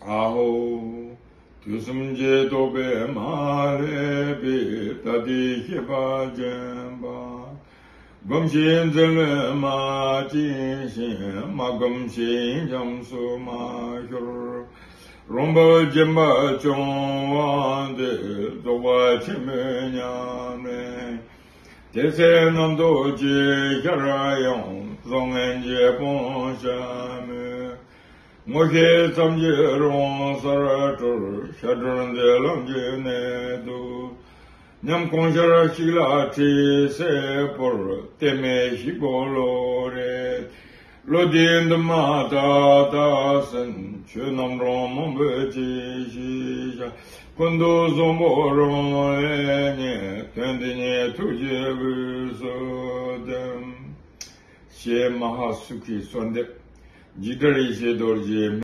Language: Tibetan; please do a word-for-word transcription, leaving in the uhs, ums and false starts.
ཨ་ཧོ། དུས་གསུམ་གྱི་རྟོག་པས་མ་བསླད་པའི་ད་ལྟའི་ཤེས་པ་སྦྱིན་པ། སྒོམ་ཞིང་འཛིན་བློས་མ་བཅིངས་ཤིང་། མ་བསྒོམས་ཞིང་འཁྱམས་སུ་མ་ཤོར། རོང་པོ་སྦྱིན་པ་བྱུང་བ་འདི། རྫོགས་པ་ཆེན་མོའི་ཉམས་ལེན། དེ་ཚེ་རྣམ་རྟོག་ཅི་ཤར་ཡང་། བཟང་ངན་གྱིས་སྤོང་བྱ་མོས། ངོ་ཤེས་ཙམ་གྱིས་རང་སར་གྲོལ། ཤར་གྲོལ་འདི་ལམ་གྱི་གནད་དུ། ཉམས་གང་ཤར་གཅིག་ལ་ཁྲིད་སེ་བོར། གཏད་མེད་ཞིག་པོ་བློ་རེ། བློ་འདས་འདུན་མ་ད་ལྟ་ཟིན། ཆོས་རྣམས་རང་རྨོངས་པོས་ཅི་ཞིག་བྱ། ཀུན་ཏུ་བཟང་པོ་རང་བས་རྙེད། དོན་འདི་ཉིད་ཐུགས་རྗེའི་དབུས་སུ་ལྡན། ཞེས་མ་ཧཱ་སུ་ཁའི་གསོལ་འདེབས། འཇིགས་བྲལ་ཡེ་ཤེས་རྡོ་རྗེའི་